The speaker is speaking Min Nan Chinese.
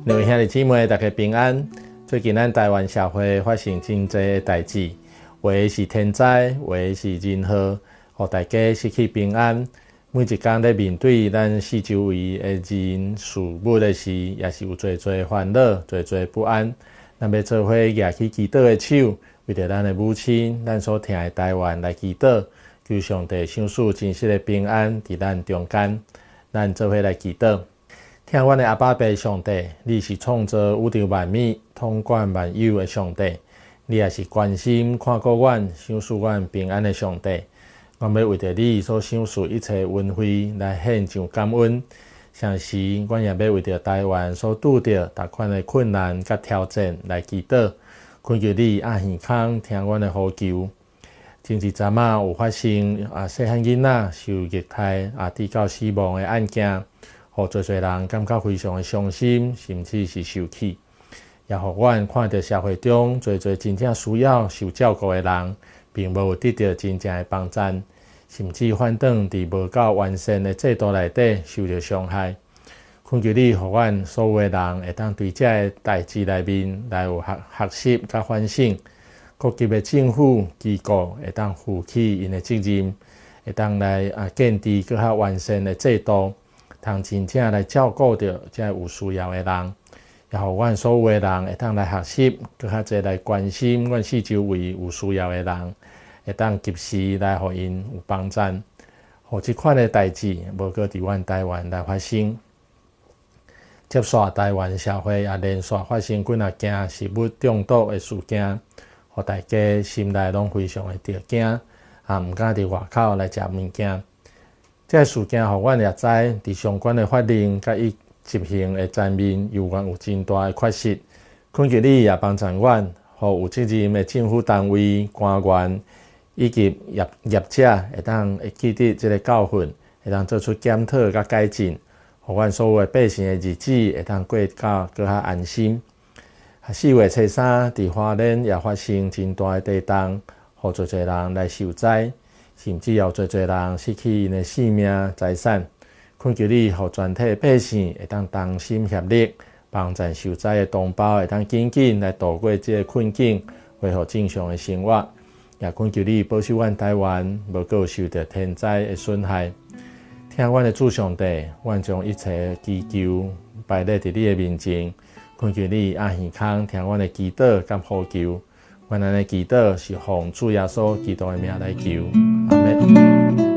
兩位兄弟姊妹，大家平安。最近咱台灣社會發生真濟的代誌，有的是天災，有的是人禍，予大家失去平安。每一工咧面對咱四周圍的人事物的時，也是有濟濟煩惱，濟濟不安。咱欲做伙舉起祈禱的手，為著咱的母親，咱所疼的台灣來祈禱，求上帝賞賜真實的平安佇咱中間。咱做伙來祈禱。疼阮的阿爸父上帝，你是創造宇宙萬物、統管萬有的上帝，你也是關心看顧阮、賞賜阮平安的上帝。阮欲為著你所賞賜一切恩惠來獻上感恩。同時，阮也欲為著台灣所拄著逐款的困難佮挑戰來祈禱，懇求你掩耳空聽阮的呼求。前一陣仔有發生啊，細漢囡仔受虐待啊，致到死亡的案件，予濟濟人感覺非常的傷心，甚至是受氣。也予阮看著社會中濟濟真正需要受照顧的人，並無有得著真正的幫贊，甚至反轉佇無夠完善的制度內底受著傷害。懇求你，予阮所有的人會當對這个代誌內面來有學學習佮反省。各級的政府機構會當負起𪜶的責任，會當來啊建置閣較完善的制度，通真正來照顧著這有需要的人，也予阮所有的人會當來學習，閣較濟來關心阮四周圍有需要的人，會當及時來予𪜶有幫贊，予這款的代誌無閣佇阮台灣來發生。接紲台灣社會也連續發生幾若件食物中毒的事件，予大家心內攏非常的著驚，也毋敢佇外口來食物件。這个事件予阮也知，佇相關的法令佮伊執行的層面，猶原有真大的缺失。懇求你也幫贊阮，予有責任的政府單位、官員以及業業者，會當會記得這个教訓，會當做出檢討佮改進，予阮所有的百姓的日子會當過較閣較安心。4月初三，佇花蓮也發生真大的地動，予濟濟人來受災，甚至有濟濟人失去𪜶的性命財產。懇求你，予全體百姓會當同心協力，幫贊受災的同胞會當緊緊來渡過這个困境，恢復正常的生活。也懇求你保守阮台灣，無閣有受著天災的損害。疼阮的主上帝，阮將一切祈求擺列佇你的面前。懇求你掩耳空聽阮的祈禱佮呼求，阮按呢祈禱是奉主耶穌基督的名來求，阿們。